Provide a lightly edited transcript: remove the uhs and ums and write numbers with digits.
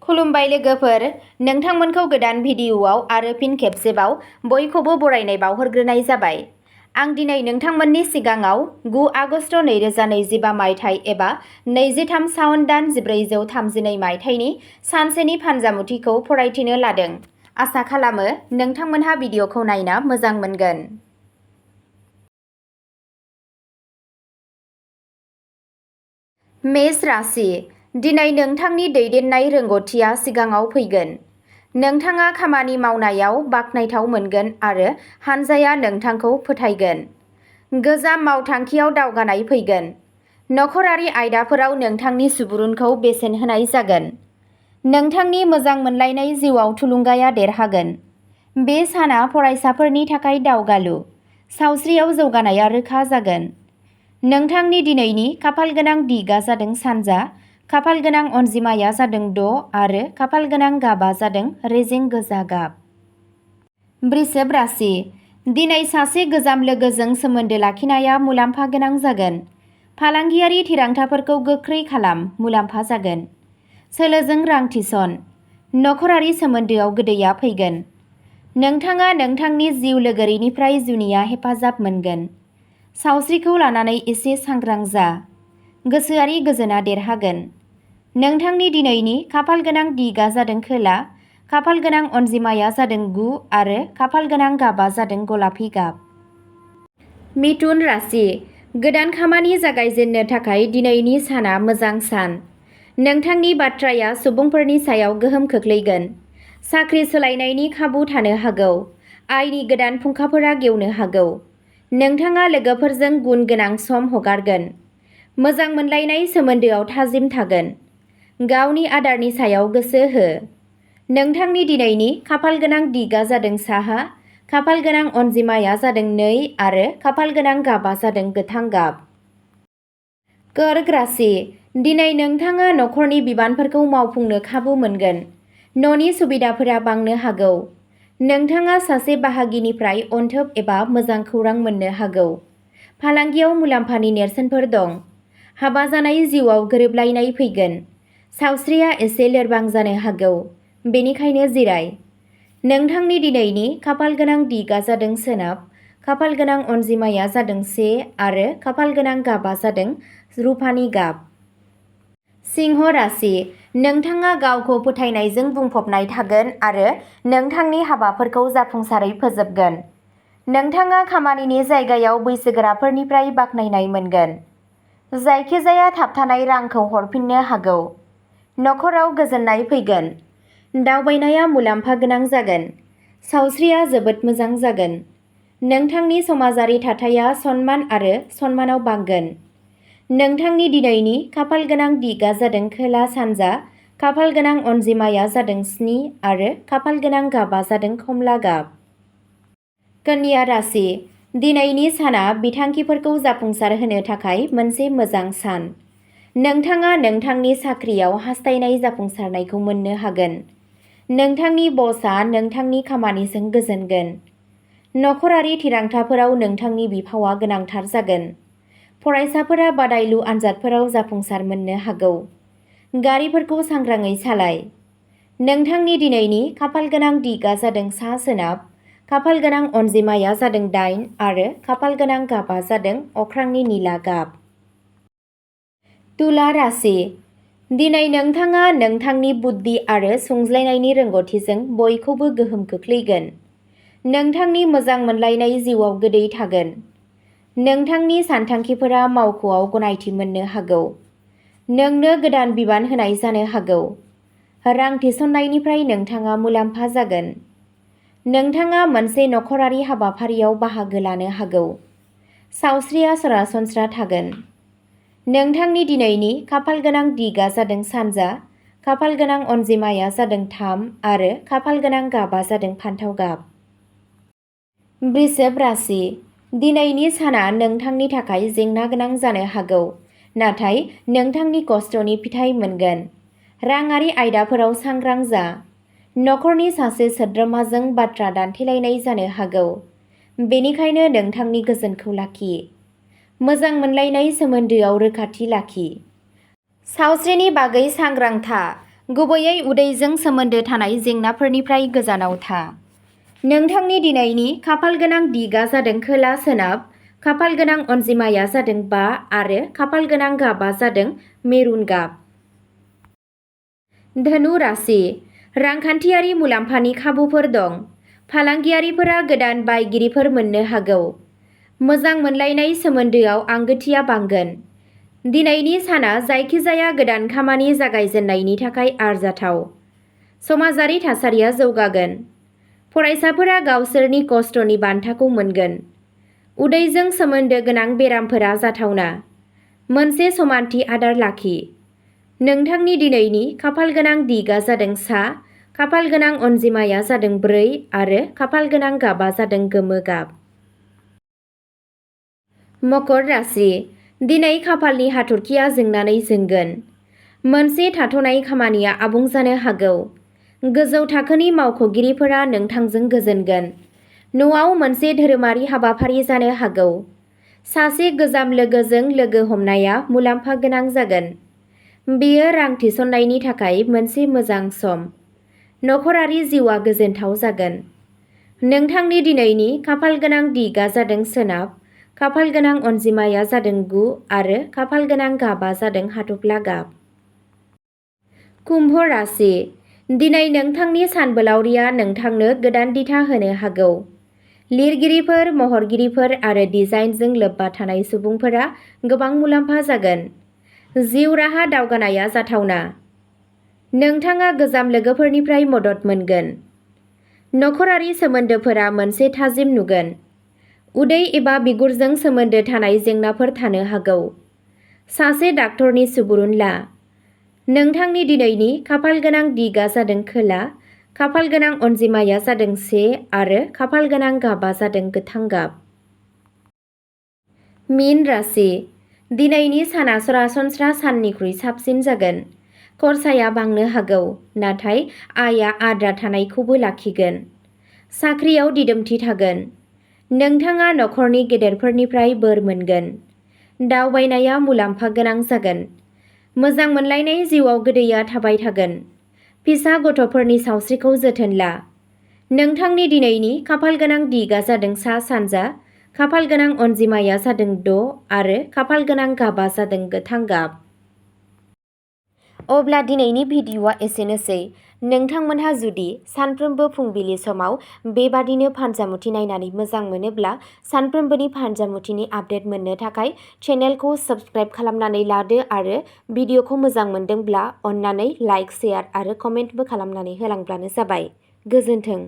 खुलुमबाय लोगोफोर, नोंथांमोनखौ गोदान भिडिअ'आव आरो फिन खेबसेबाव बयखौबो बरायनाय बावहरग्रोनाय जाबाय। आं दिनै नोंथांमोननि सिगाङाव 9 आगस्ट 2025 मायथाइ एबा 23 सावन दान 1432 मायथाइनि सानसेनि फानजामुथिखौ फरायथिनो लादों। आसा खालामो नोंथांमोनहा भिडिअ'खौ नायना मोजां मोनगोन। मेष राशि, दिनै नोंथांनि दैदेननाय रोंग'थिया सिगाङाव फैगोन। नोंथाङा खामानि मावनायाव बाखनायथाव मोनगोन आरो हानजाया नोंथांखौ फोथायगोन। गोजाम मावथांखियाव दावगानाय फैगोन। नखरारि आयदाफोराव नोंथांनि सुबुरुनखौ बेसेन होनाय जागोन। नोंथांनि मोजां मोनलायनाय जिउआव थुलुंगाया देरहागोन। बे साना फरायसाफोरनि थाखाय दावगालु। सावस्रियाव जौगानाया रोखा जागोन। नोंथांनि दिनैनि खाफालगोनां दिगआ जादों सानजा, खाफालगोनां अनजिमाया जादों 6 आरो खाफालगोनां गाबआ जादों रेजें गोजा गाब। वृषभ राशि, दिनै सासे गोजाम लोगोजों सोमोन्दो लाखिनाया मुलाम्फा गोनां जागोन। फालांगियारि थिरांथाफोरखौ गोख्रै खालाम, मुलाम्फा जागोन। सोलोजों रां थिसन। नखरारि सोमोन्दोआव गोदैया फैगोन। नोंथाङा नोंथांनि जिउ लोगोरिनिफ्राय जुनिया हेफाजाब मोनगोन। सावस्रिखौ लानानै एसे सांग्रां जा। गोसोआरि गोजोनआ देरहागोन। नोंथांनि दिनैनि खाफालगोनां दिगआ जादों खोला, खाफालगोनां अनजिमाया जादों 9 आरो खाफालगोनां गाबआ जादों गलापि गाब। मिथुन राशि, गोदान खामानि जागायजेननो थाखाय दिनैनि साना मोजां सान। नोंथांनि बाथ्राया सुबुंफोरनि सायाव गोहोम खोख्लैगोन। साख्रि सोलायनायनि खाबु थानो हागौ। आयनि गोदान फुंखाफोरा गेवनो हागौ। नोंथाङा लोगोफोरजों गुन गोनां सम हगारगोन। मोजां मोनलायनाय सोमोन्दोआव थाजिम थागोन। गावनि आदारनि सायाव गोसो हो। नोंथांनि दिनैनि खाफालगोनां दिगआ जादों साहा, खाफालगोनां अनजिमाया जादों 2 आरो खाफालगोनां गाबआ जादों गोथां गाब। कर्क राशि, दिनै नोंथाङा नखरनि बिबानफोरखौ मावफुंनो खाबु मोनगोन। न'नि सुबिदाफोरा बांनो हागौ। नोंथाङा सासे बाहागिनिफ्राय अनथोब एबा मोजां खौरां मोननो हागौ। फालांगियाव मुलाम्फानि नेरसोनफोर दं। हाबा जानाय जिउआव गोरोबलायनाय फैगोन। सावस्रिया एसे लोरबां जानो हागौ, बेनिखायनो जिराय। नोंथांनि दिनैनि खाफालगोनां दिगआ जादों सोनाब, खाफालगोनां अनजिमाया जादों 1 आरो खाफालगोनां गाबआ जादों रुफानि गाब। सिंह राशि, नोंथाङा गावखौ फोथायनायजों बुंफबनाय थागोन आरो नोंथांनि हाबाफोरखौ जाफुंसारै फोजोबगोन। नोंथाङा खामानिनि जायगायाव बैसोगोराफोरनिफ्राय बाखनायनाय मोनगोन। जायखिजाया थाबथानाय रांखौ हरफिननो हागौ। नखराव गोजोननाय फैगोन। दावबायनाया मुलाम्फा गोनां जागोन। सावस्रिया जोबोद मोजां जागोन। नोंथांनि समाजारि थाथाया सनमान आरो सन्मानाव बांगोन। नोंथांनि दिनैनि खाफालगोनां दिगआ जादों खोला सानजा, खाफालगोनां अनजिमाया जादों 7 आरो खाफालगोनां गाबआ जादों खमला गाब। कन्या राशि, दिनैनि साना बिथांखिफोरखौ जाफुंसारहोनो थाखाय मोनसे मोजां सान। नोंथाङा नोंथांनि साख्रियाव हास्थायनाय जाफुंसारनायखौ मोननो हागोन। नोंथांनि बसआ नोंथांनि खामानिजों गोजोनगोन। नखरारि थिरांथाफोराव नोंथांनि बिफावआ गोनांथार जागोन। फरायसाफोरा बादायलु आनजादफोराव जाफुंसार मोननो हागौ। गारिफोरखौ सांग्राङै सालाय। नोंथांनि दिनैनि खाफालगोनां दिगआ जादों सा सोनाब, खाफालगोनां अनजिमाया जादों 8 आरो खाफालगोनां गाबआ जादों अख्रांनि निला गाब। तुला राशि, दिनै नोंथाङा नोंथांनि बुद्धि आरो संज्लायनायनि रोंग'थिजों बयखौबो गोहोम खोख्लैगोन। नोंथांनि मोजां मोनलायनाय जिउआव गोदै थागोन। नोंथांनि सानथांखिफोरा मावख'आव गनायथि मोननो हागौ। नोंनो गोदान बिबान होनाय जानो हागौ। रां थिसननायनिफ्राय नोंथाङा मुलाम्फा जागोन। नोंथाङा मोनसे नखरारि हाबाफारियाव बाहागो लानो हागौ। सावस्रिया सरासनस्रा थागोन। नोंथांनि दिनैनि खाफालगोनां दिगआ जादों सानजा, खाफालगोनां अनजिमाया जादों 3 आरो खाफालगोनां गाबआ जादों फान्थाव गाब। वृषभ राशि, दिनैनि साना नोंथांनि थाखाय जेंना गोनां जानो हागौ, नाथाय नोंथांनि खस्थ'नि फिथाइ मोनगोन। राङारि आयदाफोराव सांग्रां जा। नखरनि सासे सोद्रोमाजों बाथ्रा दान्थेलायनाय जानो हागौ, बेनिखायनो नोंथांनि गोजोनखौ लाखि। मोजां मोनलायनाय सोमोन्दोआव रोखाथि लाखि। सावस्रिनि बागै सांग्रां था। गुबैयै उदैजों सोमोन्दो थानाय जेंनाफोरनिफ्राय गोजानाव था। नोंथांनि दिनैनि खाफालगोनां दिगा जादों खोला सोनाब, खाफालगोनां अनजिमाया जादों 5 आरो खाफालगोनां गाबा जादों मेरुन गाब। धनु राशि, रांखान्थियारि मुलाम्फानि खाबुफोर दं। फालांगियारिफोरा गोदान बायगिरिफोर मोननो हागौ। मोजां मोनलायनाय सोमोन्दोआव आंगोथिया बांगोन। दिनैनि साना जायखिजाया गोदान खामानि जागायजेननायनि थाखाय आरजाथाव। समाजारि थासारिया जौगागोन। फरायसाफोरा गावसोरनि खस्थ'नि बान्थाखौ मोनगोन। उदैजों सोमोन्दो गोनां बेरामफोरा जाथावना। मोनसे समानथि आदार लाखि। नोंथांनि दिनैनि खाफालगोनां दिगा जादों सा, खाफालगोनां अनजिमाया जादों 4 आरो खाफालगोनां गाबा जादों गोमो गाब। मकर राशि, दिनै खाफालनि हाथरखिया जोंनानै जोंगोन। मोनसे थाथ'नाय खामानिया आबुं जानो हागौ। गोजौ थाखोनि मावख'गिरिफोरा नोंथांजों गोजोनगोन। न'आव मोनसे धोरोमारि हाबाफारि जानो हागौ। सासे गोजाम लोगोजों लोगो हमनाया मुलाम्फा गोनां जागोन। बेयो रां थिसननायनि थाखाय मोनसे मोजां सम। नखरारि जिउआ गोजोनथाव जागोन। नोंथांनि दिनैनि खाफालगोनां दिगा जादों सोनाब, खाफालगोनां अनजिमाया जादों 9 आरो खाफालगोनां गाबा जादों हाथफ्ला गाब। कुम्भ राशि, दिनै नोंथांनि सानबोलावरिया नोंथांनो गोदान दिथा होनो हागौ। लिरगिरिफोर, महरगिरिफोर आरो डिजाइनजों लोब्बा थानाय सुबुंफोरा गोबां मुलाम्फा जागोन। जिउ राहा दावगानाया जाथावना। नोंथाङा गोजाम लोगोफोरनिफ्राय मदद मोनगोन। नखरारि सोमोन्दोफोरा मोनसे थाजिम नुगोन। उदै एबा बिगुरजों सोमोन्दो थानाय जेंनाफोर थानो हागौ। सासे डाक्टरनि सुबुरुन ला। नोंथांनि दिनैनि खाफालगोनां दिगा जादों खोला, खाफालगोनां अनजिमाया जादों 1 आरो खाफालगोनां गाबा जादों गोथां गाब। मीन राशि, दिनैनि साना सरासनस्रा साननिख्रुइ साबसिन जागोन। खरसाया बांनो हागौ, नाथाय आयआ आद्रा थानायखौबो लाखिगोन। साख्रियाव दिदोमथि थागोन। नोंथाङा नखरनि गेदेरफोरनिफ्राय बोर मोनगोन। दावबायनाया मुलाम्फा गोनां जागोन। मोजां मोनलायनाय जिउआव गोदैया थाबाय थागोन। फिसा गथ'फोरनि सावस्रिखौ जोथोन ला। नोंथांनि दिनैनि खाफालगोनां दिगा जादों सा सानजा, खाफालगोनां अनजिमाया जादों 6 आरो खाफालगोनां गाबा जादों गोथां गाब। अब्ला दिनैनि भिडिअ'आ एसेनोसै। नोंथांमोनहा जुदि सानफ्रोमबो फुंबिलि समाव बेबादिनो फानजामुथि नायनानै मोजां मोनोब्ला सानफ्रोमबोनि फानजामुथिनि आपडेट मोननो थाखाय चेनेलखौ साबस्क्राइब खालामनानै लादो आरो भिडिअ'खौ मोजां मोनदोंब्ला अन्नानै लाइक, शेयार आरो कमेन्टबो खालामनानै होलांब्लानो जाबाय। गोजोन्थों।